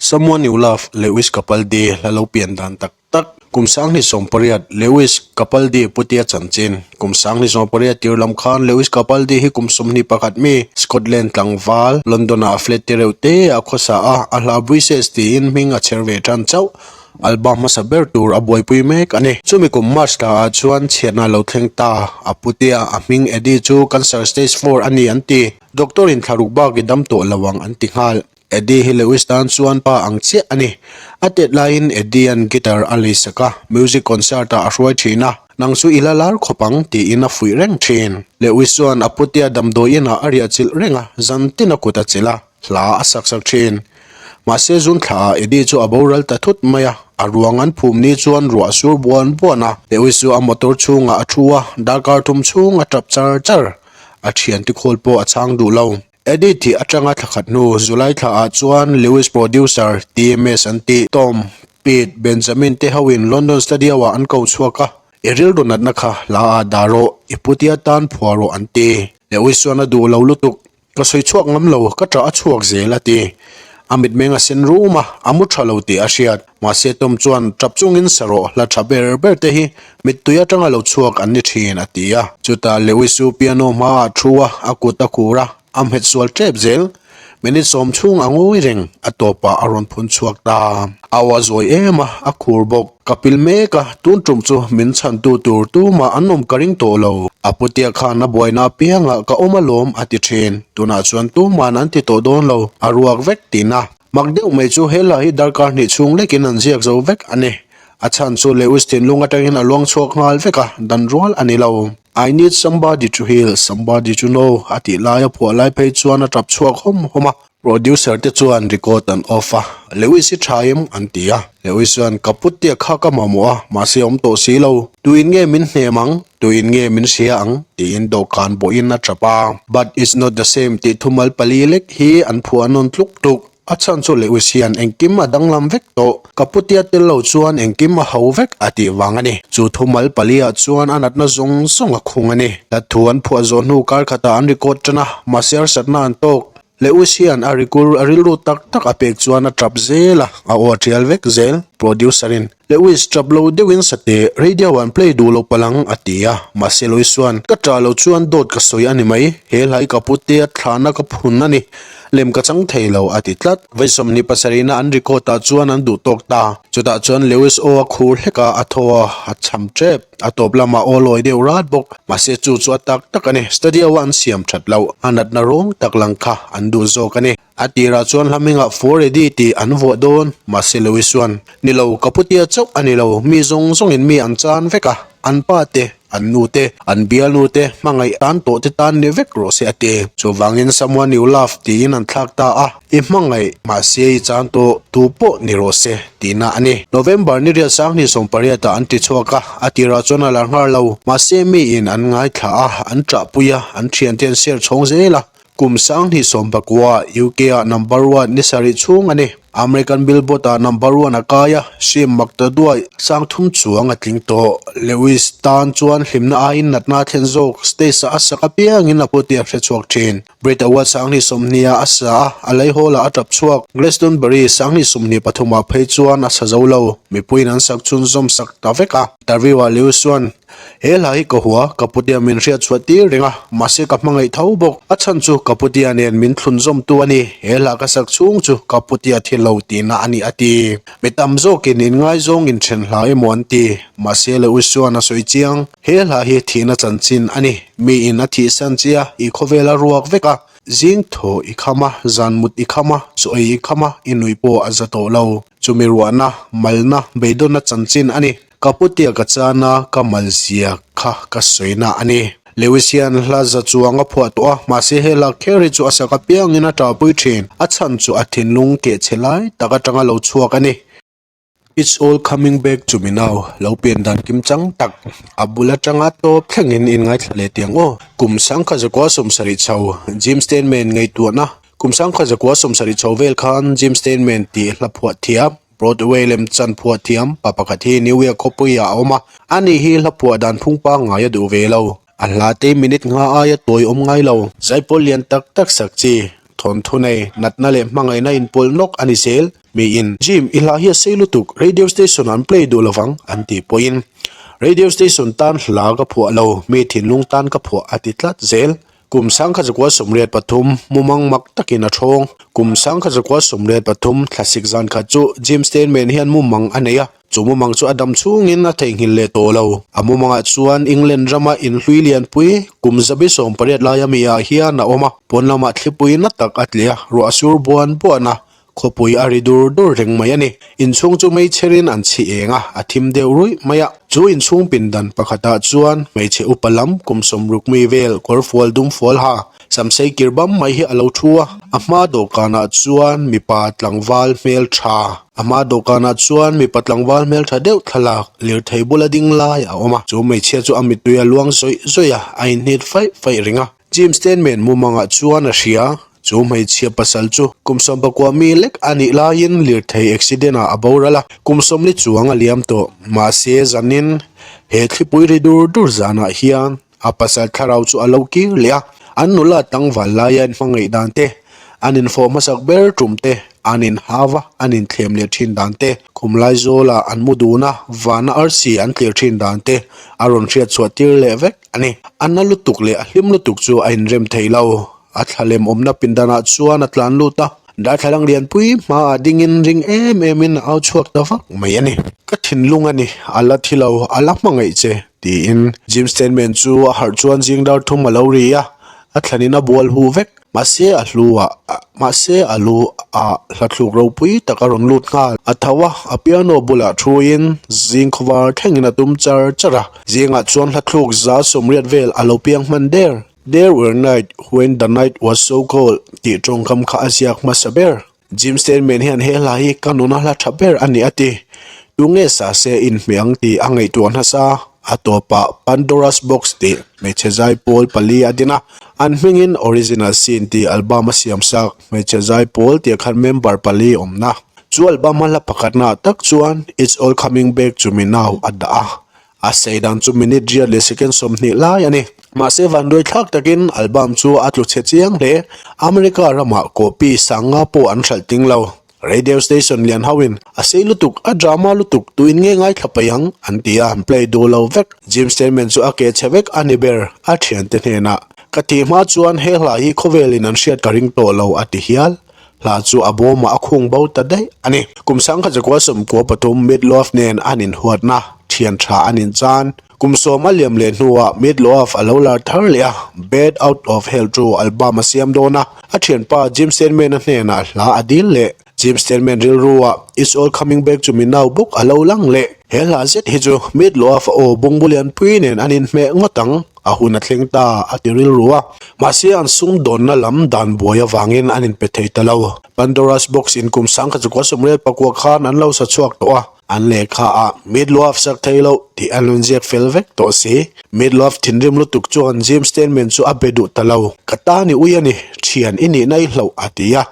Someone You Love, Lewis Capaldi hla lo pian dan tak tak. Kum 2018, Lewis Capaldi putia chanchin. Kum 2018 tir lam khan Lewis Capaldi hi kum 21 mi Scotland tlangval, London-ah a flat te reuh te a khawsa a, a hla Breezes tiin hming a chher ve tan chauh. Album hmasa ber tur a buaipui mek a ni. Chumi kum March thlaah chuan chhiatna lo thleng ta. A putia a hming Eddie chu cancer stage 4 a ni an ti. Doctor in thlaruk bak i dam tawh lo ang an ti nghal. Eddie hi Lewis tan chuan pa ang chiah a ni. A tet laiin Eddie-a'n guitar a leisak a, music concert-ah a hruai thin a, Nang chu i la lar khawp ang tiin a fuih reng thin. Lewis chuan a putea damdawi inah a riah chilh reng a, zan tin a kut a chilh a, hla a sak sak thin. Mahse zun thlaah Eddie chu a boral ta thut mai a, a ruang an phum ni chuan ruah sur buan buan a. Lewis chu a motor chhungah a thu a, darkar thum chhung a tap char char. A thiante khawl pawh a chhang duh lo. Eddie tih atanga thla khat hnu July thlaah chuan Lewis producer TMS an tih Tom, Pete, Benjamin te hoin London Studio-ah an ko chhuak a, I rilru natna kha hla ah dah rawh, i putia tan phuah rawh an ti. Lewis chuan a duh lo lutuk, Ka sawi chhuak ngam lo, ka ṭah a chhuak zel a ti. A mitmeng a sen rum a, a mu ṭha lo tih a hriat. Mahse Tom chuan ṭap chungin sa rawh hla ṭha ber ber te hi mittui aṭanga lo chhuak an ni ṭhin a ti a. Chutah Lewis chu piano hmaah a ṭhu a, a kut a khur a, a hmet sual ṭep zel. Minute sawm chhung a ngawi reng, a tawpah a rawn phun chhuak ta. A aw a zawi em a, a khur bawk. Ka pil mek a, tun ṭum chu min chhantu tur tumah an awm ka ring tawh lo. A putia khan a buaina apiangah ka awm alawm a ti ṭhin. Tunah chuan tuman an ti tawh dawn lo, a ruak vek tihna. Mak deuh mai chu he hla hi darkar hnih chhung lekin an ziak zo vek a ni. A chhan chu Lewis thinlung atangin a luang chhuak nghal vek a, dan rual a ni lo. I need somebody to heal, somebody to know a tih laia phuah lai phei chuan a tap chhuak hawm hawm a. Producer te chuan record an off a, Lewis hi tha em? an ti a. Lewis chuan ka puttia kha ka mamawh a, mahse awm tawh si lo. Tuin nge min hnem ang? Tuin nge min hria ang? tiin dawhkan bawhin a tap a. But it's not the same tih thumal pali lek hi an phuah nawn tluk tluk. A chhan chu Lewis hian engkim a danglam vek tawh, ka putia tel lo chuan engkim a ho vek a tih vang a ni. Chu thumal paliah chuan a natna zawng zawng a khung a ni. Hla thu an phuah zawh hnu kar khatah an record tan a, mahse harsatna an tawk. Lewis hian a rikur a rilru tak tak a pek chuan a tap zel a, a aw a tial vek zel. Producer in, Lewis, tap lo deuhin sate, radio an play duh lo palh ang, a ti a. Mahse Lewis chuan, Ka tah lo chuan dawt ka sawi a ni mai, he hlai ka pute a thlahna ka phun a ni, lem ka chang thei lo, a ti tlat. Vawi 27 na an record ah chuan an duh tawk ta. Chutah chuan Lewis aw a khur hlek a, a thaw a, a cham tep. A tawp lamah aw lawi deuh rat bawk. Mahse chu chu a tak tak a ni. Studio a an siam that loh. A natna rawng tak lang kha an duh zawk a ni. A tirah chuan hla hmingah For Eddie tih an vuah dawn. Mahse Lewis chuan, Ni lo, ka putia chauh a ni lo. Mi zawng zawngin mi an chan vek a. An pa te, an nu te, an bialnu te, hmangaih tan tawh te tan ni vek rawh se a ti. Chuvangin Someone You Love tiin an thlak ta a. I hmangaih, mahse i chan tawh tu pawh ni rawh se, tihna a ni. November ni riat 2018 ah an ti chhuak a, a tirah chuan a lar nghar lo. Mahse miin an ngaithla a, an ṭahpui a, an ṭhiante an share chhawng zel a. Kum 2019 UK ah number one ni sarih chhung a ni. American Billboard ah number one a kai a, hrim mak ta duai 3000 chuang a tling tawh. Lewis tan chuan hlimna aiin natna a thlen zawk, stage ah a sak apiangin a pu tih a hre chhuak thin. Brit Award 2020 ah a sa a, a lei hall ah a tap chhuak. Glastonbury 2023 ah phei chuan a sa zo lo, mipuiin an sak chhunzawm sak ta vek a. Interview ah Lewis chuan, He hla hi ka hua, ka putia min hriat chhuah tir reng a, mahse ka hmangaih tho bawk. A chhan chu ka putia nen min thlunzawmtu a ni, he hla ka sak chhung chu ka putia thi lo tihna a ni a ti. Mi tam zawkin inngaizawng inthen hla emaw an ti, mahse Lewis chuan a sawi chiang. He hla hi thihna chanchin a ni. Miin a thihsan chia i khawvel a ruak vek a, zing thaw i kham a, zan mut i kham a, chaw ei i kham a, i nui pawh a za tawh lo. Chumi ruahna, malna, beidawnna chanchin a ni. Ka putia ka chana ka malzia kha ka sawina a ni. Lewis hian hla za chuang a phuah tawh a, mahse he hla kher hi chu a sak apiangin a ṭahpui ṭhin. A chhan chu a thinlung kehchhe lai tak aṭanga lo chhuak a ni. It's all coming back to me now, lo pian dan kim chang tak, a bul atanga tawp thlengin in ngaithla leh tiang aw. Kum 1970 chho, Jim Steinman ngaihtuahna, Kum 1970 chho vel khan Jim Steinman tih hla phuah thiam, Broadway lem chan phuah thiam pa pakhat hi New York khawpuiah a awm a, ani hi hla phuah dan phung pangngai a duh ve lo. A hla te minute nga aia tawi awm ngai lo. Zaipawl lian tak tak sak chi. Thawnthu nei, natna leh hmangaihna inpawlh nawk a ni zel. Miin, Jim, i hla hi a sei lutuk, radio station an play duh lovang, an tih pawhin, Radio station tan hla ka phuah lo, mi thinlung tan ka phuah a ti tlat zel. Kum 1983, mumang mak takin a thawng. Kum 1983, thlasik zan khat chu Jim Steinman hian mumang a nei a, chu mumang chu a dam chhungin a theihnghilh leh tawh lo. A mumangah chuan England rama inhlui lianpui kum zabi 18 laia mi ah hian a awm a, pawn lamah thlipui na tak a tleh a, ruah a sur buan buan a, Khawpui a ri dur dur reng mai a ni. Inchhung chu hmeichherin an chhi eng a, a thim deuh ruih mai a. Chu inchhung pindan pakhatah chuan hmeichhe upa lam kum sawmruk mi vel kawr fual dum fual ha samsei kir bam mai hi a lo thu a. A hma dawhkanah chuan mipa tlangval hmeltha a hma dawhkanah chuan mipa tlangval hmeltha deuh thlalak lirthei bula ding lai a awm a. Chu hmeichhia chu a mittui a luang zawih zawih a, a inhnit faih faih reng a. Jim Steinman mumangah chuan a hria, chu hmeichhia pasal chu kum sawmpakua mi lek a nih laiin lirthei accident ah a boral a, kum sawmli chuang a liam tawh. Mahse zanin he thlipui ri dur dur zanah hian a pasal thlarau chu a lo kir leh a, an nula tlangval laia an hmangaih dan te, an infawh hmasak ber tum te, an inhau a, an inthlem leh thin dan te, khum laizawla an mu dun a, vana arsi an tlir thin dan te a rawn hriat chhuah tir leh vek. A ni. A na lutuk leh a hlim lutuk chu a inrem thei lo. A thlalem awmna pindanah chuan a tlan lut a, darthlalang lianpui hmaah dingin ring em emin a au chhuak ta vak mai a ni. Ka thinlung a ni, a la thi lo, a la hmangaih che, tiin Jim Steinman chu a harh chuan zing dar thum a lo ri a, a thlanin a bual huh vek. Mahse a hlu ah, mahse a lu ah hlathluk ropui tak a rawn lut nghal. A tho a, a piano bulah thuin zing khawvar thlengin a tum char char a. Zingah chuan hlathluk 180 vel a lo piang hman der. There were night when the night was so cold tih tawngkam kha a ziak hmasa ber. Jim Steinman hian he hla hi ka nuna hla tha ber a ni a ti. Tunge sa se inhmeh ang tih a ngaihtuah hnasa. A tawpah Pandora's Box tih hmeichhe zaipawl pali a din a. An hmingin Original Sin tih album a siam sak. Hmeichhe zaipawl tih khan member pali awmna. Chu album a hla pakhatnaah tak chuan It's All Coming Back to Me Now a dah a. A sei dan chu minute riat leh second 20 lai a ni. Mahse vanduai thlak takin album chu a tlu chhe chiang hle. America ramah copy sanga pawh an hralh ting lo. Radio station lian hoin a sei lutuk, a drama lutuk, tuin nge ngaithla paih ang an ti a, an play duh lo vek. Jim Steinman chu a ke chhe vek a ni ber, a thiante hnenah. Ka tih hma chuan he hla hi khawvelin an hriat ka ring tawh lo a ti hial. Hla chu a bawmah a khung bo ta daih a ni. Kum 1993 Meat Loaf nen an inhuatna thian tha an inchan. Kum 10 a liam leh hnuah Meat Loaf a lo lar thar leh a, Bat Out of Hell chu album a siam dawn a, a thianpa Jim Steinman-a hnenah hla a dil leh. Jim Steinman rilruah It's All Coming Back to Me Now bawk a lo lang leh. He hla zet hi chu Meat Loaf a aw bungbu lianpui nen an inhmeh ngawt ang. A hun a thleng ta, a ti rilru a. Mahse, an sumdawnna lam dan buai avangin an inpe thei ta lo. Pandora's Box in kum 1994 khan an lo sa chhuak tawh a, an lehkha ah Meat Loaf sak thei loh tih an rawn ziak fel vek tawh si. Meat Loaf thinrim lutuk chuan Jim Steinman chu a be duh ta lo. Ka tan i ui a ni, thian i nihna i hloh, a ti a.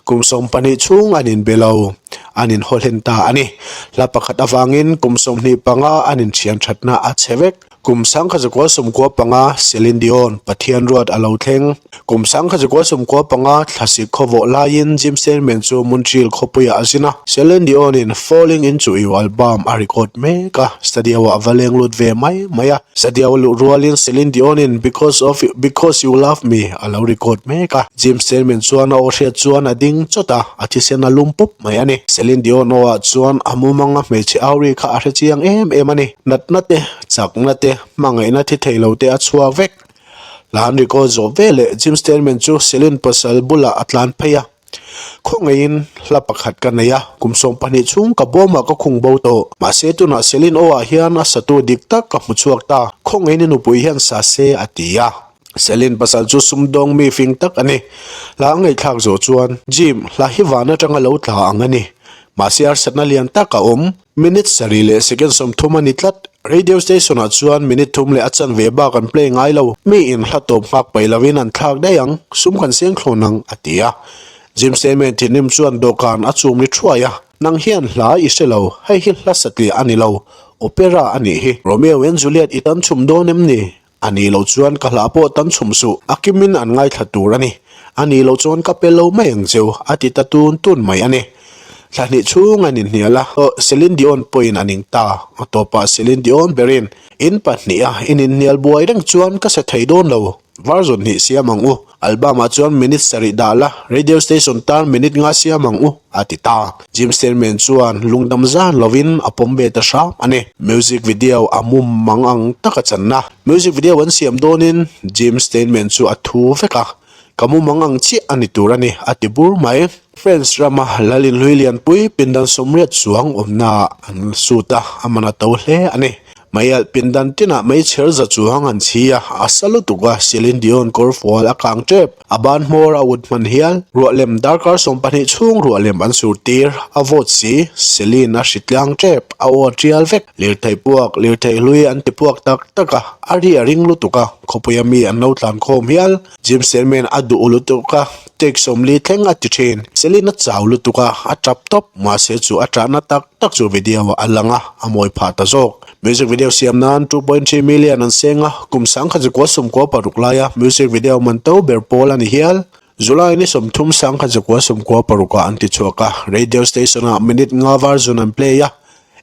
Kum 20 chhung an inbe lo, an inhaw hlen ta a ni. Hla pakhat avangin kum 25 an inthian thatna a chhe vek. Kum 1995, Celine Dion, Pathian ruat a lo thleng. Kum 1995, thlasik khawvawh laiin Jim Steinman chu Montreal khawpuiah a zin a. Celine Dion-in Falling Into You album a record mek a, studio-ah a va leng lut ve mai mai a. Studio a luh rualin Celine Dion-in Because of Because You Love Me a lo record mek a. Jim Steinman chuan a aw hriat chuan a ding chawt a, a thisen a lum pup mai a ni. Celine Dion aw-ah chuan a mumanga hmeichhe auri kha a hre chiang em em a ni. Natna te, chakna te, hmangaihna thi thei lo te a chhuak vek. Hla an record zawh ve leh Jim Steinman chu Celine pasal bulah a tlan phei a. Khawngaihin hla pakhat ka nei a, kum 20 chhung ka bawmah ka khung bo tawh. Mahse tunah Celine aw ah hian a satu dik tak ka hmu chhuak ta. Khawngaihin i nupui hian sa se a ti a. Celine pasal chu sumdawng mi fing tak a ni. Hla a ngaihthlak zawh chuan, Jim, hla hi van atanga lo tla ang a ni. Mahse harsatna lian tak a awm. Minute sarih leh second 30 a ni tlat. Radio station ah chuan minute thum leh a chanve bak an play ngai lo. Mi in hla tawp nghak paih lovin an thlak daih ang, sum kan seng thlawn ang, a ti a. Jim Steinman thinrim chuan dawhkan a chum ri thuai a, Nang hian hla i hre lo, hei hi hla satliah a ni lo, opera a nih hi. Romeo and Juliet i tan chhum dawn em ni? A ni lo chuan ka hla pawh tan chhum suh, a kimin an ngaithla tur a ni. A nih loh chuan ka pe lo mai ang cheu, a ti ta tun tun mai a ni. Thla hnih chhung an inhnial a, Celine Dion pawhin a ning ta. A tawpah Celine Dion berin, In pahniha in inhnial buai reng chuan ka sa thei dawn lo. Version hnih siam ang u. Album ah chuan minute sarih dah la, radio station tan minute nga siam ang u, a ti ta. Jim Steinman chuan lungdam zan lovin a pawm ve ta hram a ni. Music video a mum mang ang taka channa. Music video an siam dawnin Jim Steinman chu a thu vek a, Ka mumang ang chiah a ni tur a ni, a ti bur mai. France rama lal inhlui lianpui pindan sawmriat chuang awmnaah an sut a, a man a to hle a ni. Meialh pindan tinah meichher za chuang an chhi a, a sa lutuk a, Celine Dion kawr fual a kang tep, a ban hmawr a ut hman hial. Ruah lem darkar 12 chhung ruah lem an sur tir, a vawt si, Celine a hri tlang tep, a aw a tial vek. Lirthei puak, lirthei hlui an ti puak tak tak a, a ri a ring lutuk a, khawpuia mi an lo tlan khawm hial. Jim Steinman a duh lutuk a, take sawmli thleng a ti thin. Celine a chau lutuk a, a tap tawp, mahse chu a tahna tak tak chu video ah a lang a, a mawi phah ta zawk. Music video siam nan 2.3 million an seng a, kum 1996 laia music video man to ber pawl a ni hial. July ni 30 1996 ah an ti chhuak a, radio station ah minute nga version an play a,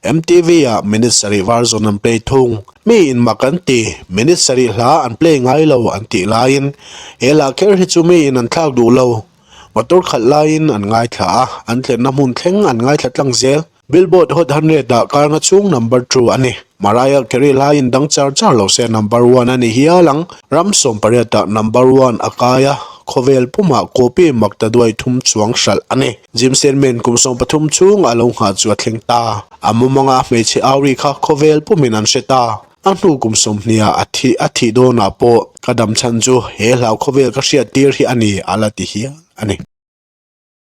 MTV ah minute sarih version an play thung. Mi in mak an ti, minute sarih hla an play ngai lo an tih laiin he hla kher hi chu mi in an thlak duh lo. Motor khalh laiin an ngaithla a, an thlenna hmun thleng an ngaithla tlang zel. Billboard Hot 100 ah karnga chhung number two a ni. Mariah Carey hlaiin dang char char lo se number one a ni hial ang. Ram 18 ah number one a kai a, khawvel pumah copy maktaduai thum chuang hralh a ni. Jim Steinman kum 13 chhung a lo nghah chu a thleng ta. A mumanga hmeichhe auri kha khawvel pumin an hre ta. A hnu kum 20 ah a thih a thih dawnah pawh ka dam chhan chu he hlau khawvel ka hriat tir hi a ni a la ti hial a ni.